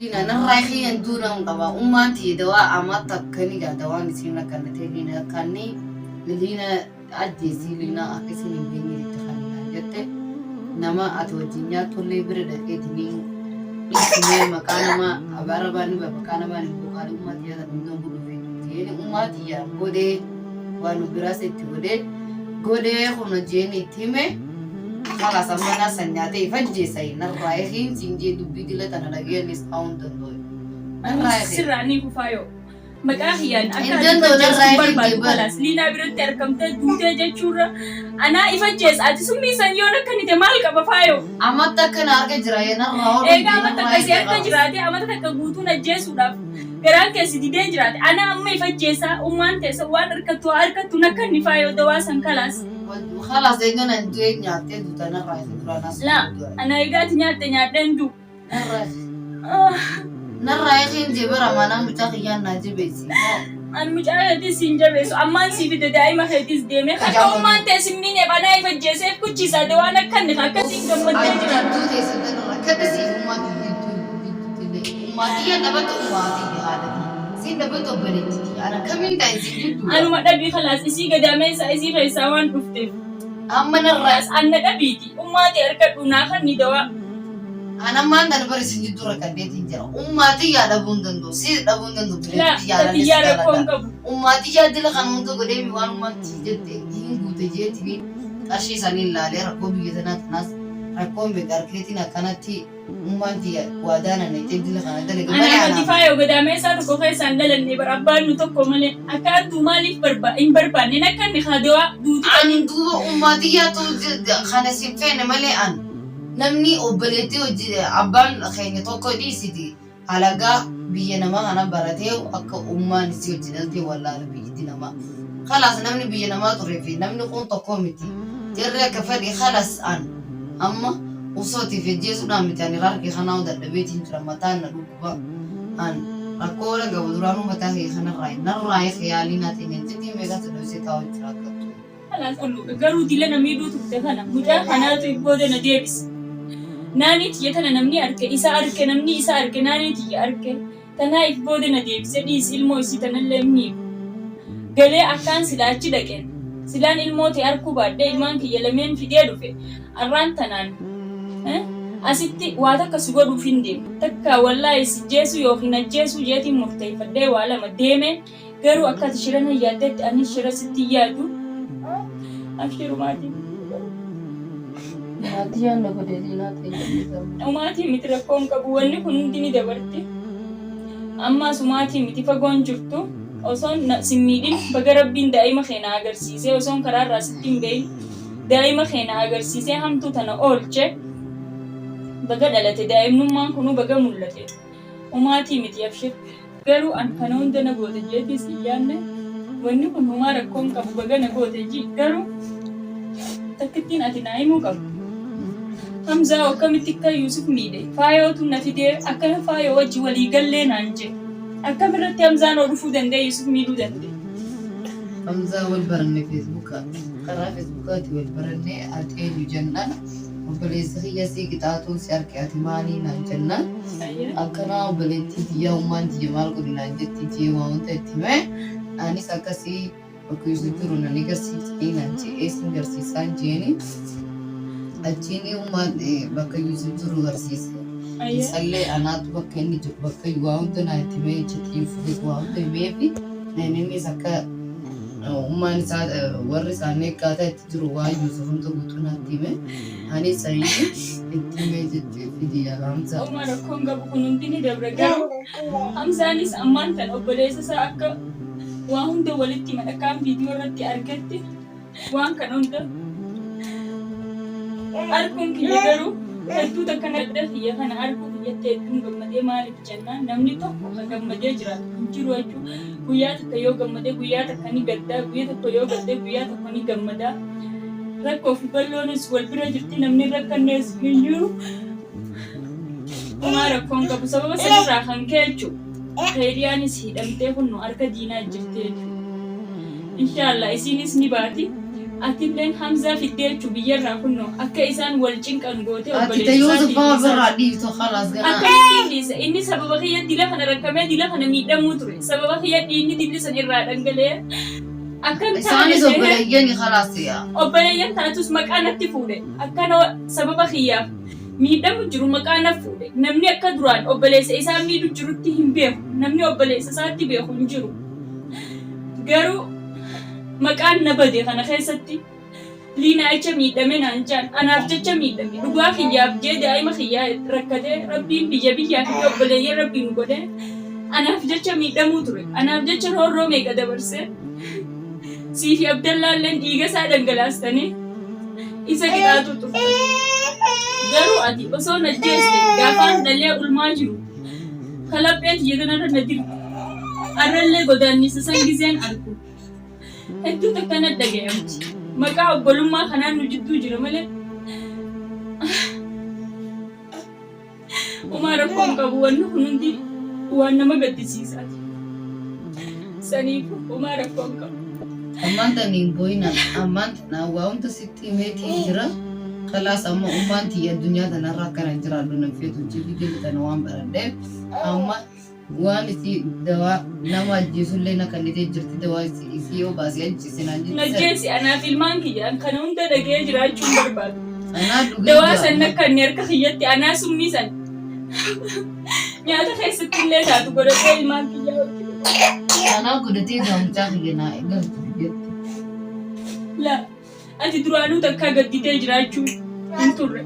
Liina narraa kiyyan duunan qaba. Ummaan tiyya dawaa ama takka ni gaa dawaan isiin akkannatee liina akkanni liina ajjeesii liina akka isiin hin beekne itti kannaan jette nama ati wajjin nyaattullee bira dhaqeetiniin dhiisimee maqaa nama abaarabaa ni maqaa namaa ni buuqaalee ummaa tiyya tan hunda godhu feetu jeeni ummaa tiyya godhee waan biraas itti godhee godhee kun jeeni itti hime. Kalaas amma naa san nyaatee if ajjeesa narraa ekiin siin jee dubbii dila tana dhageenis ta'uu hin danda'u. Narraa Anis ekiin. sirraa ni kufaa yoo. Maqaa kiyyaan akka Hin ati danda'u ifajjeestu narraa hin ekiin barbaadu jee bar. kalaas liinaa biratti argamtee duutee jechuurra anaa ifajjeessa ati summii san yoon akka nite maal qaba faayoo. Amatti akka na arga jira yee narraa hodhuun Eegaa jee amma narraa takka si eekee harka kalaas. jiraate amata takka guutuun ajjeesuudhaaf garaan kee si didee jiraate anaa amma ifajjeessaa ummaan teessa waan harkattu haa harkattu nakka inni faayoo dawaa san kalaas. Kalaas eega nan du'ee nyaattee duuta narraa isa duraan as Laa du'a. ana egaa ati nyaatte nyaadheen du. Narraa narraa eekiin jee bara maanaa mucaa kiyyaan naa jabeessi. An mucaa keetis siin jabeessu ammaan sii fide daa'ima keetis deeme akka ummaan tee sin miineef anaa if ajjeeseef kuchiisaa dawaan akka inni akkasiin gammaddee jiraattu. Jidduu teessan tanarra kadda siif ummaa jidduu jidduutti ummaa tiyya dhabatu ummaa tiyya haadha tiyya. Siin dhabatu obboleetti tiyya. Ana kamiin ta'e siin jidduudha. Anuma dhabii kalaas isii gadaameessa isii keessaa waan dhufteef. Amma narraa Kalaas anna dhabiiti ummaa tee harkadhu naa kanni dawaa. An ammaan tana bara isin jidduu rakkadheetiin jira. Ummaa tiyyaa dhabuu hin danda'u. Si dhabuu hin danda'u. Laa Obboleetti tiyyaa ta tiyyaa laallee si rakkoo hin jaaladha. qabu. Ummaa tiyyaa dila kana hunda godhee waan ummaan tiyya jette hin guute jeetini qarshii isaanii laalee rakkoo biyya tanaa tanaas rakkoon beeka harkeetiin akkanatti ummaan tiyya waadaa na naqxee dila kana dalage malee Anaa anaa mati faayoo gadaameessaa tokko keessaa hin dhalanne bar abbaan nu tokko malee akka adduu maaliif barba hin barbaanne akka inni kaadawaa duuti An taniin. duuba ummaa tiyyaa tu kana sin feene malee an namni obboleettii hojii abbaan keenya tokko dhiisiti halagaa biyya namaa kana baratee akka ummaan isii hojii dhaltee wallaala biyyatti namaa. Kalaas namni biyya namaa turee fi namni kun tokko miti. Jarri akka fedhi kalaas an amma usootiif ajjeesuudhaan miti ani harki kanaa dadhabeetiin jira mataan na dhukkuba. An rakkoo warra qabu duraanuu mataa kee kanarraa narraa yaalii naa ta'e jettee meeqatu dhoysee taa'u jira akkattu. Kalaas olu garuu dila na miidhuu turte kana mucaa kanaatu booda na deebise. Naanii tiyya tana namni arke isa arke namni isa arke naanii tiyya arke tanaa if booda na deebise dhiisi ilmoo isii tanallee hin miidhu. Galee akkaan silaa achi dhaqeen silaan ilmoo tee arkuu baadhee ilmaan kiyya lameen fidee dhufe arraan tanaan asitti waa takka si godhuuf hin deemu. Takka wallaahi si jeesuu yookiin ajjeesuu jeetiin murteeffadhee waa lama deemeen Garuu akka ati shira nan yaaddetti anis shira sitti hin yaadu. Abshir umaatii miti. Maatii yaadna godhee diinaa ta'e jedhee Umaatii miti rakkoo hin qabu. Wanni kun hundi ni dabarti. Ammaas umaatii miti fagoon jirtu. Osoon na- sin miidhin baga rabbiin daa'ima kee na agarsiisee osoon karaarraa sitti hin beeyin daa'ima kee na agarsiisee hamtuu tana oolche baga dhalate daa'imnummaan kunuu baga mul'ate. Umaatii miti abshir. Garuu an kana hunda na goote jeetiis hin yaadne wanni kun homaa rakkoo hin qabu baga na goote ji garuu takkittiin ati naa himuu qabdu Hamzaa akkamitti akka Yuusuf miidhe faayootu na fidee akkana faayoo wajji walii gallee naan jee akkamirratti Hamzaan hoo dhufuu danda'e Yuusuf miidhuu danda'e. Hamzaa wal baranne feesbuuka karaa feesbuukaati wal baranne ati eenyu jennaan obboleessa kiyya si qixaaxuun si arge ati maalii naan jennaan akkanaa obboleettii tiyyaa ummaan tiyya maal godhi naan jetti jee waa hunda itti hime anis akkasii bakka Yusuf jiru nan agarsiiftanii naan je'ee sin garsiisaan jeeni achiin ummaan bakka Yusuf jiru garsiise isallee anaatu bakka inni jiru bakka waa hunda naa itti himee jetti Yusufis waa hunda himeefi innis akka ummaan isaa warri isaanii akkaataa itti jiru waan Yuusuf hunda guutuu natti hime. Anis sanii itti himee jechuun fidi yaa Hamza. Homaa rakkoon qabu kun hundi ni dabra garuu Hamzaanis ammaan tan obboleessa isaa akka waa hunda walitti himan akkaan viidiyoo irratti argetti waan kana hunda arguun kiyya garuu hedduu takka na gadda kiyya kana arguu kiyyatti hedduun gammadee maaliif jennaan namni tokko ka gammadee jiraatu hin jiru jechuu guyyaa takka yoo gammadee guyyaa takka ni gaddaa guyyaa tokko yoo gaddee guyyaa tokko ni gammadaa rakkoo fi balloonis wal bira jirti namni hin rakkannees hin jiru homaa rakkoon qabu sababa sanirraa kan ka'e jechuudha Keyriyaanis hidhamtee kunno harka diinaa jirti jechuudha. Inshaallah isiinis ni baati. Atilleen Hamzaa fiddee jechuu biyyarraa kunnoo akka isaan wal cinqan gootee Ati obboleessa ta isaatii Yuusuf fi faa isaati. ofirraa dhiiftu khalaas ganaa. Akkamittiin dhiisa? Inni sababa kiyya dila kana rakkamee dila kana miidhamuu ture. Sababa kiyya dhiigni dilli san irraa dhangala'ee akka hin taane Isaanis seehee obboleeyyani khalaas yaa. obboleeyyan taatus maqaa natti fuudhe. Akkana sababa kiyyaaf miidhamu jiru maqaa na fuudhe. Namni akka duraan obboleessa isaa miidhu jirutti hin beeku. Namni obboleessa isaatti beeku hin jiru. Garuu maqaan na bade kana keessatti Liinaa jecha miidhame naan jaan anaaf jecha miidhame dhugaa kiyyaaf jee daa'ima kiyyaa rakkatee rabbiin biyya biyyaa fidee obboleeyyan rabbii nu godhee anaaf jecha miidhamuu ture anaaf jecha roorroo meeqa dabarsee sii fi Abdallaalleen dhiiga isaa dhangalaastanii isa qixaaxuu turte garuu ati osoo na jeeste gaafaan dhalee ulmaa jiru kalaphee tiyya tanarra na dirte arrallee godaannisa san gizeen argu Hedduu takka na dhagayamti. Maqaa obbolummaa kanaan nu jidduu jira malee. Homaa rakkoo hin qabu wanni kun hundi waan nama gaddisiisaati. Saniif homaa rakkoo hin qabu. Ammaan tana hin boo'inaa. Ammaan tana waa hunda sitti himeetiin jira. Kalaas amma ummaan tiyya addunyaa tanarra akkana jiraadhu nan feetu jifi dili tana waan baradheef amma Waan isii dawaa nama ajjeesullee na kennitee jirti dawaa isii yoo baasee ajjeese naan Na jetti san. ajjeesi anaaf ilmaan kiyya an kana hunda dhaga'ee jiraachuu hin barbaadu. Anaa dhugee Dawaa du'a. san akka inni harka kiyyatti anaa summii san nyaata keessatti illee taatu godhatee ilmaan kiyyaa wajjin. Anaa godhatee du'a mucaa kiyya naa galchu biyyatti. La Ati duraanuu takkaa gadditee jiraachuu hin turre.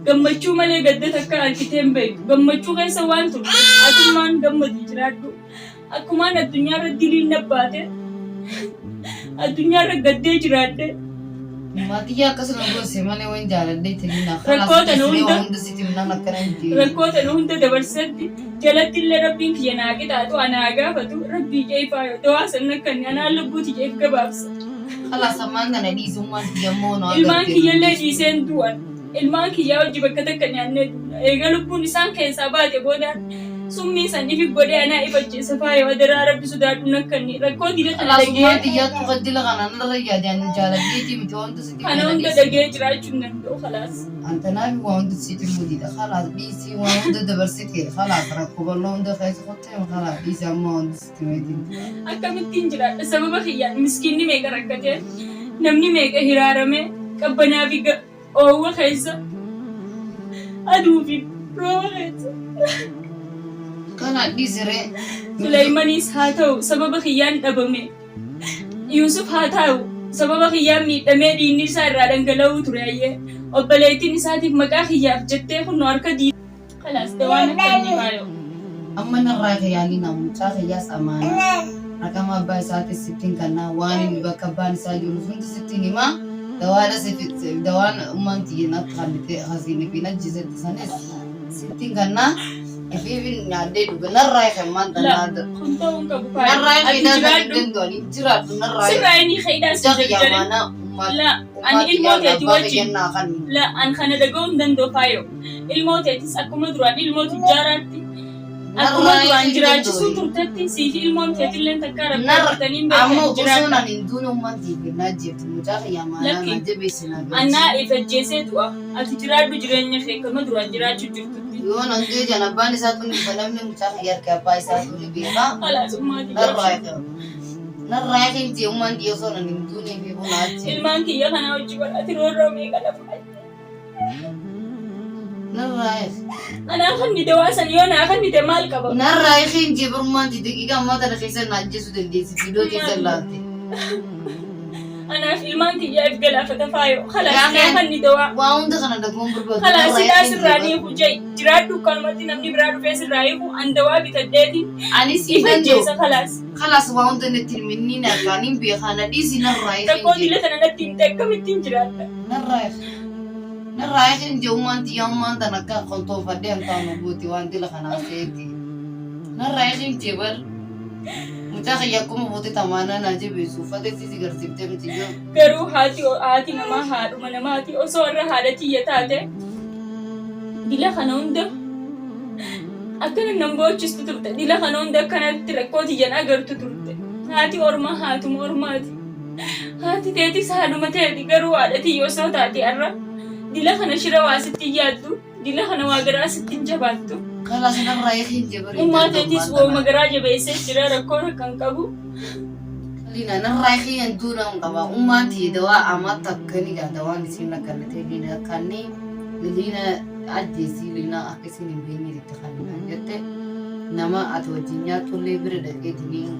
Gammachuu malee gadda takkaa argitee hin beektu. Gammachuu keessa waan turteef atummaan gammadii jiraadhu. Akkumaan addunyaarra diliin na baate addunyaarra gaddee jiraadhe. Maatiyyaa akkasuma goose malee waan jaaladhee tiliina. Rakkoo tana hunda Waan hunda sitti himnaan akkana hin jee. rakkoo tana hunda dabarsetti jalatti illee rabbiin kiyya naa qixaaxu anaa gaafatu rabbii jeefaa yoo dawaa san akka inni anaa lubbuu tiyya if gabaabsa. Kalaas ammaan tana dhiisummaan tiyya immoo nu Ilmaan agartee kiyyallee dhiiseen du'an. Ilmaan kiyyaa wajji bakka takka nyaannee duuna. Eega lubbuun isaan keessaa baate boodaan summii san ifi godhee anaa if ajjeesa faayoo adaraa rabbi sodaadhu nakkanni rakkoo dila tana Kalaas ummaan dhagee tiyyaattu kaddila kana narra yaade ani jaaladheetii miti waan hunda sitti kana himee na hunda dhiisi. dhagee jiraachuu hin danda'u kalaas. Antanaafi waan hunda sitti himuu dida. Kalaas dhiisii waan hunda dabarsite. Kalaas rakkoo bal'oo hunda keessa kottee kalaas dhiisii amma waan hunda Akkamittiin jiraadha sababa kiyyaan miskiinni meeqa rakkatee namni meeqa hiraaramee qabbanaa fi oowwa keessa aduu fi rooba keessa. Kana dhiisiree. Suleeymaniis haa ta'u sababa kiyyaan dhabame. Yuusuf haa ta'u sababa kiyyaan miidhamee dhiigni isaa irraa dhangala'uu ture ayyee obboleettiin isaatiif maqaa kiyyaaf jettee kunno harka diinaa Kalaas dawaan akka inni faayoo. Amma narraa kiyaalina mucaa kiyyaas amaanaa raqama abbaa isaatis sittin kannaa waan inni bakka abbaan isaa jirus hundi sittin himaa dawaadha dawaan ummaan tiyya natti kannite hasiin ifiin ajjeesetti sanis sittin kannaa ifiifin nyaadhee dhuga narraa himmaan La tanaa kun ta'uu hin qabu faayo. narraa Ati hidhaa kan hin jiraadhu. danda'u jiraadhu narraa Sirraa inni ka'idhaa si mucaa kiyya jarjarin. amaanaa ummaa La ummaa ani ilmoo tiyyaa fi teeti abbaa wajjin. kiyyannaa kan La an kana dhaga'uu hin danda'u faayo. Ilmoo teetis akkuma duraan ilmoo tujjaaraatti akkuma Narraa duraan hin jiraachisuu danda'u. turtetti siifi ilmoon teetilleen takkaa rabbi Narra argitanii hin amma beektan osoon jiraadha. ani hin duune ummaan tiyya naa jeefti mucaa kiyya amaanaa Lakki naa jabeessi naa galchi. annaa if ajjeesee du'a ati jiraadhu jireenya kee kama duraan jiraachuu jirtutti. Yoo nan du'e jan abbaan isaatu ni dhufa namni mucaa kiyya arge abbaa isaatu ni beeka. Khalaas ummaa tiyya Narraa abshir. eega. Narraa eega hin jee ummaan tiyya osoo nan hin duune fi kun achi. Ilmaan kiyya kanaa wajji bara ati roorroo meeqa lafa Narraa eega. Anaa kanni dawaa san yoo naa kannite maal qaba? Narraa eega hin jee barummaan tiyya daqiiqaa ammaa tana keessa na ajjeesuu dandeessi viidiyoo keessa laalte. Anaaf ilmaan kiyyaa if galaafata faayo. Khalaas Yaa naa kanni dawaa. Waa hunda kana dhagahuun barbaadu. Khalaas Narraa hidhaa eega hin sirraa jee ni hiiku jai. Jiraadhu akkanumatti namni biraa dhufee sirraa hiiku an dawaa bitadheetiin Anis hin if danda'u. ajjeesa khalaas. Kalaas waa hunda natti hin himin niin argaa niin beekaa na dhiisi narraa hiiki Rakkoo hin dila jee. tana natti himte akkamittiin jiraadha? Narraa hiiki. Narraa hiiki hin jee ummaan tiyyaa ummaan tan akka kontoofadhee hin taanu gooti waan dila kanaa seeti. Narraa hiiki hin jee bar. Mucaa kiyya akkuma fuute tamaanaa naa jabeessu uffata isii si garsiiftee mitiyyoo. Garuu haati haati namaa haadhuma namaati osoo irra haadha tiyya taate dila kana hunda akkana nan boochistu turte dila kana hunda akkanatti rakkoo tiyyan agartu turte haati ormaa haatuma ormaati Haati teetis haadhuma teeti garuu haadha tiyya osoo taate har'a dila kana shira waa sitti hin yaaddu dila kana waa garaa sitti hin jabaattu. Kalaas narraa hiikin jebari. Ummaa teetis wooma garaa jabeessee jira rakkoon akka hin qabu. Lina narraa hiikin duuna hin qaba. Ummaan tiyya dawaa amma takka ni gaa dawaan isiin akkannatee lina kanni lina ajjeesii lina akka isiin hin beekne itti kannaan jette nama ati wajjin nyaattullee bira dhaqeetiniin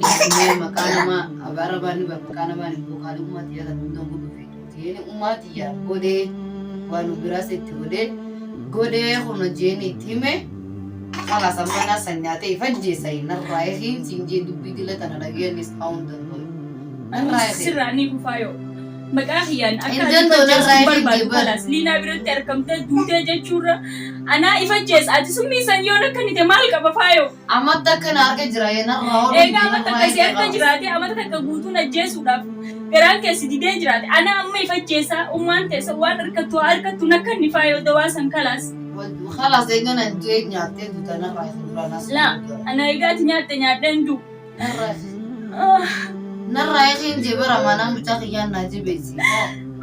dhiisnee maqaa nama arabaan ni maqaa namaa ni bokaalee ummaa tiyya kan hundaan godhu feetu. Jeeni ummaa tiyya godhee waan nu biraas itti godhee godhee kun jeeni itti hime kalaas amma naa san nyaatee if ajjeesa narraa eegiin siin jee dubbii dila tana dhageenis ta'uu hin danda'u. Narraa eegi. Sirraa ni kufaa yoo. Maqaa kiyyaan akka Hin ati danda'u ifajjeessu narraa hin eegi barbaadu bar. kalaas liinaa biratti argamtee duutee jechuurra anaa ifajjeessa ati summii san yoon akka nite maal qaba faayoo. Amatti akkana harka jira narraa ooluu Egaa amata narraa takka si eegi harka kalaas. jiraate amata takka guutuun ajjeesuudhaaf garaan keessi didee jiraate ana amma ifajjeessaa ummaan teessa waan harkattu haa harkattu nakka inni faayoo dawaa san kalaas. Kalaas eegan an du'ee nyaattee duuta narraa eegi duraan as Laa ana egaa ati nyaatte nyaadheen du. Narraa eegi. Narraa eegi jebara manaa mucaa kiyyaan naa jabeessi.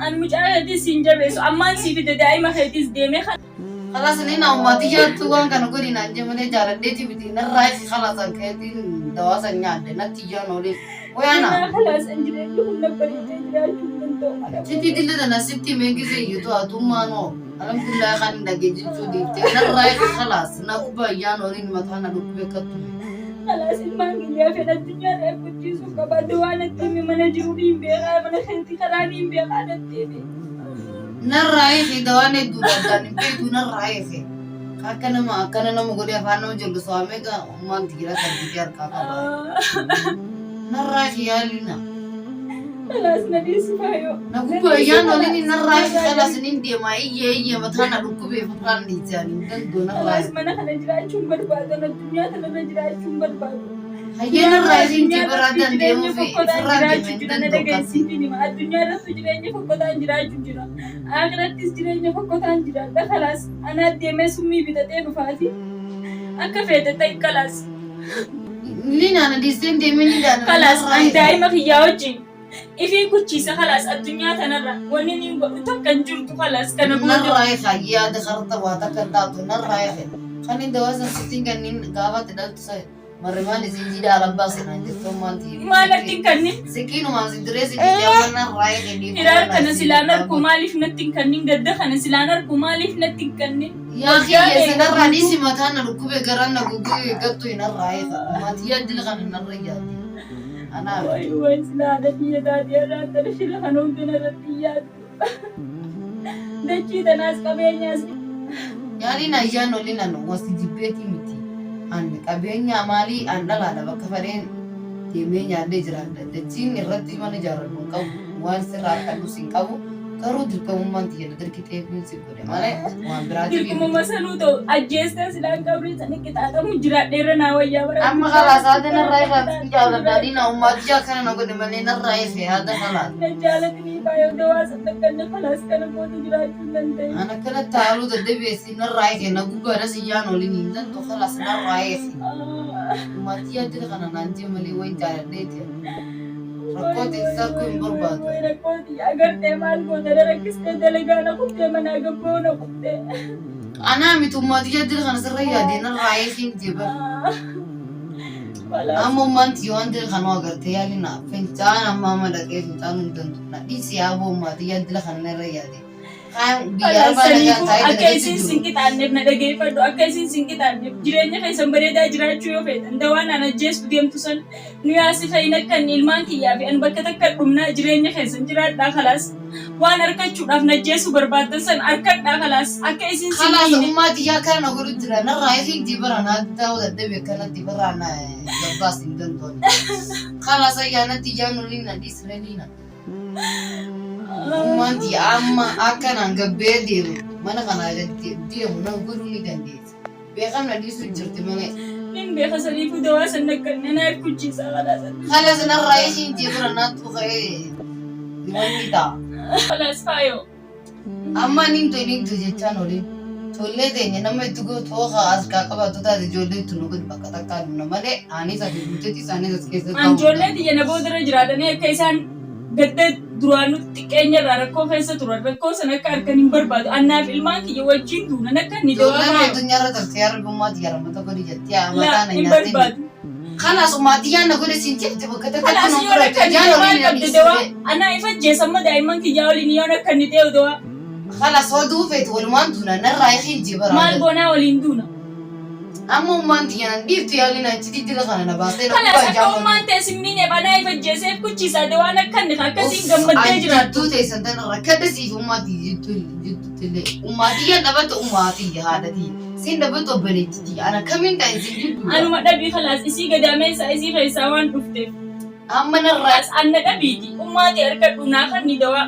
An mucaa keetis siin jabeessu ammaan sii fide daa'ima keetis deemee kan. Kalaas ni na ummati jaattu waan kana godhi naan jee malee jaaladheeti miti narraa eegi kalaas an keetiin dawaa san nyaadhe natti iyyaan oolee. Wayaana. Kanaaf kalaas an jireenyi kun na bareedee jiraachuu hin danda'u mana Sitti booda. dilla tana sitti mee gisee iyyatu hatummaa noo alhamdulillah kan dhage jechuu dhiifte narraa eegi kalaas na gubbaa iyyaan ooliin mataa na dhukkubee kattume. Kalaas ilmaan kiyyaa fedha addunyaa irraa guddisuu qaba. Dawaa natti himi mana jiru niin beekaa mana keetii karaa niin beekaa natti himi. Narraa eegi dawaan hedduudha addaan hin beektu narraa eegi. Akka nama akkana nama godhee afaan nama jallisu haa meeqa ummaan tigira kan biyya harkaa qaba. Narraa eegi yaalina. Kalaas na dhiisi faayoo. Na gubbaa iyyaan oliin narraa eegi kalaas nin deema iyyee iyyee mataa na dhukkubee firraan dhiisaan hin danda'u narraa Kalaas eegi. mana kana jiraachuun barbaadu addunyaa tanarra jiraachuun barbaadu. Hayyee narraa eegi Addunyaa biraa irratti dandeemuu jireenya fi fokkotaan firraan deema jiraachuu hin jira na danda'u akkasi. dhaga'iisiitiin hima. Addunyaa irratti jireenya fokkotaan jiraachuu jira. Akhirattis jireenya fokkotaan jiraadha kalaas. Anaa deemee summii bitatee dhufaati. Akka feete ta'i kalaas. Liinaa na dhiistee hin deemin liinaa na Kalaas narraa an eegi. daa'ima kiyyaa wajjin ifiin kuchiisa kalaas addunyaa tanarra wanni niin godhu takka hin jirtu kalaas kana booda. Narraa eegi hayyee yaada karta waa takka hin taatu narraa eegi. Kan hin dawaa san sittiin kanniin gaafa itti dhaltu san marrimaan isin jiidha alabbaa seenaan jettu maal ta'e. Maal natti hin kannin? Sikiinumaan si diree si dhiisee amma narraa eegi dhiifama Hiraar kana naa silaan si arku maaliif natti hin kannin? Gadda kana silaan arku maaliif natti hin kannin? Yaa Waggaa kiyya meeqa sanarraa guutuu dhiisi mataan na dhukkube garaan na gugube gattu hinarraa eega. Maatii yaaddi kana narra yaaddi. Anaa Wayi miti. wayi silaa haadha tiyya taatee har'aan tana shira kana hunda narratti hin yaaddu. Dachii tanaas qabeenyaas Yaaliin ayyaan oliin an wasi jibbeetii miti. An qabeenya maalii an dhalaadha bakka fadheen deemee nyaadhee jiraadha. Dachiin irratti mana ijaarradhu hin qabu. Waan sirraa harkadhus hin qabu. Garuu dirqamummaan tiyya na dirqiteefin si godhe malee waan biraatiif Dirqumuma miti. sanuu ta'u ajjeestee silaan qabrii sanii qixaaxamu jiraadheerra naa wayyaa bara Amma addunyaa kalaas irratti haada narraa kana irraa qixaaxamu jaaladha. jiraadhe. Diina ummaatiyyaa akkana na godhe malee narraa efe haada kalaas. Na jaalatanii faayoo dawaa san dhaqqanne kalaas kana booda jiraachuu hin danda'e. An akkanatti haaluu dadhabeessi narraa efe na gubbaadhas iyyaan oliin hin danda'u kalaas narraa efe. Ummaatiyyaa dila kana naan jee malee wayin jaaladheeti. Rakkoo teessee arguu hin barbaadu. Way rakkoo tiyya agartee maal goota na rakkistee dalagaa na kuttee manaa gabboo na kuttee. Anaa miti ummaatiyyaa dila kana sirra yaadee narraa eefiin jee bar. Amma ummaan tiyya waan dila kana agartee yaalina fincaan amma amma dhaqee fincaan hin danda'u. Na dhiisi yaaboo ummaatiyyaa dila kana narra yaadee. Kaan biyya arabaa nagaan Saniifuu taa'ee akka dalagatti isin jiru. sin qixaanneef na dhageeffadhu akka isin sin qixaanneef jireenya keessan bareedaa jiraachuu yoo feetan dawaan an ajjeesu deemtu san nu yaasi fayin akka inni ilmaan kiyyaa fi an bakka takka dhumnaa jireenya keessan jiraadhaa kalaas waan arkachuudhaaf na ajjeesuu barbaaddan san arkadhaa kalaas akka isin sin Kalaas miine. ummaa tiyyaa akkana na godhu jira. Narraa eefiin bara naa ta'uu dadhabe akkanatti bara na gabbaas hin danda'u. Kalaas ayyaanatti iyyaan oliin na dhiisne liina. Ummaan tiyya amma akkanaan gabbee deemu mana kanaa gadi deemu na godhuu ni dandeessi. Beekam na dhiisuu jirti malee. Nin beeka saniifuu dawaa san nakkanne na kuchiisa kalaas. Kalaas narraa eefiin bara naattu ka'ee wanni ta'a. Kalaas faayoo. Amma nin toliin tu jechaan oliin. Tollee teenya nama itti gootu hooka as kaa qabaattu taate ijoolleen tun nu godhi bakka takkaa dhumna malee anis ati guutetti isaanis as keessa An taa'uu ijoollee danda'u. tiyya na boodarra jiraatanii akka isaan Gadda duraanuu xiqqeenya irraa rakkoo keessa turan rakkoo sana akka argan hin barbaadu. Annaaf ilmaan kiyya wajjin duunan akka inni dawaa Ijoolleen faayu. addunyaarra turte yaa Rabbi ummaa tiyya rahmata godhi jettee Laa mataa na hin nyaattee. barbaadu. Kalaas ummaa tiyyaan na godhe siin jette bakka takka Kalaas kun yoo fudhatte akka inni jaan maal waliin na qabde dawaa dhiisite. anaa ifa jeesamma daa'imman kiyyaa waliin yoon akka inni ta'e dawaa Kalaas hoduu feete walumaan duuna narraa hiin jee maal baraadan. goonaa waliin duuna. Amma ummaan tiyya nan dhiiftu yaaliin achitti dila kana na baastee na Kalaas gubbaa akka jaan ummaan ta'e simmiineef anaa ifa jeeseef kuchiisaa dawaan akka inni akkasiin gammaddee jiraattu. Jidduu teessan tanarra kadda siif ummaa tiyya jidduu jidduutti illee ummaa tiyyaan dhabattu ummaa tiyya haadha tiyya siin dhabattu obboleetti tiyya ana kamiin ta'e siin jidduudha. Anuma dhabii kalaas isii gadaameessaa isii keessaa waan dhufteef. Amma narraa Kalaas anna dhabiiti ummaa ta'e argadhu naa kanni dawaa.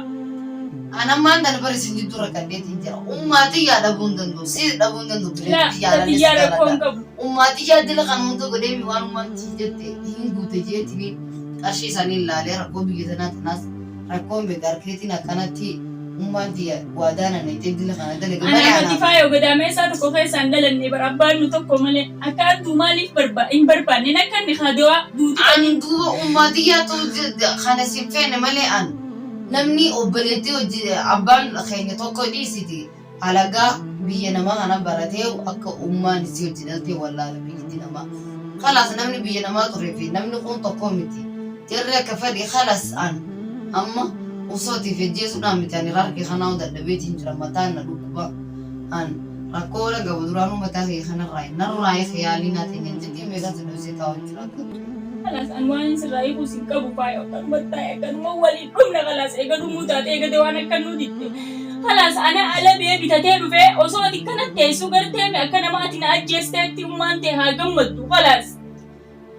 Ana ammaan tana bara isin jidduu rakkadheetiin jira. Ummaa tiyyaa dhabuu hin danda'u. Siis dhabuu hin danda'u. Laa Obboleetti tiyyaa laallee si tatiyyaa rakkoo hin jaaladha. qabu. Ummaa tiyyaa dila kana hunda godhee waan ummaan tiyya jette hin guute jeetini qarshii isaanii ilaalee rakkoo biyya tanaa tanaas rakkoon beeka harkeetiin akkanatti ummaan tiyya waadaa na naqxee dila kana dalage malee Anaa mati anaaf. faayoo gadaameessaa tokko keessaan dhalanne bara abbaan nu tokko malee akka adduu maaliif hin barbaanne akka inni haa duuti An duuba ummaa tiyyaa ta'uu kana sin feene malee an namni obboleettii hojii abbaan keenya tokko dhiisiti halagaa biyya namaa kana baratee akka ummaan isii hojii dhaltee wallaala biyyatti namaa. Kalaas namni biyya namaa turee fi namni kun tokko miti. Jarri akka fedhi kalaas an amma osootiif ejjeesuudhaan miti ani harki kanaa dadhabeetiin jira mataan na dhukkuba. An rakkoo wala qabu duraanuu mataa kiyya kanarraa narraa yaalii naa ta'e jettee meeqaan si dhoksee taa'u jira. Kalaas an waan sirraa hiikuus hin qabu faayoo akkanuma taa'e akkanuma waliin dhumna kalaas eega dhumuu taate eega waan akka nuu didde. Kalaas ana ala bee bitatee dhufee osoo ati kana teessuu gartee akka nama ati na ajjeesteetti ummaan ta'e haa gammaddu kalaas.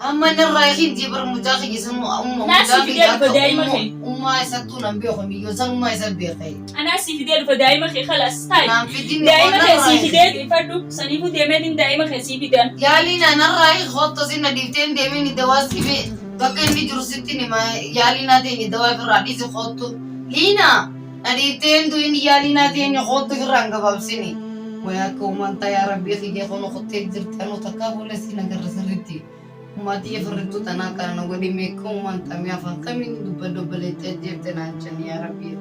Amma narraa hiin jee bara mucaa kiyya san umma Naa si mucaa fidee kiyya dhufa akka daa'ima kee. ummaa isattuu nan beeku miyyoo san ummaa isa beekee. Anaa si fidee dhufa daa'ima kee kalaas taa'i. Naan fidin Daa'ima kee narraa sii hiiki. fidee fadhu saniifuu deemeetiin daa'ima kee sii fidaan. Yaalii na narraa hiiki hotta sinna dhiiftee hin deemin dawaa sife bakka inni jiru sitti nima yaalii naa ta'e dawaa ofirraa dhiisi hottu. Liina na dhiiftee hin du'in yaalii naa ta'e hottu ofirraa hin gabaabsini. Way akka uumaan yaa rabbii kiyya kun qottee jirti anu takkaa fuula siin agarra sirriitti. Umaatii firrittuu tanaa kana na godhi meeqa uumaan tamee afaan kamiin dubbadhu obboleettii ajjeefte naan jenni yaa rabbii.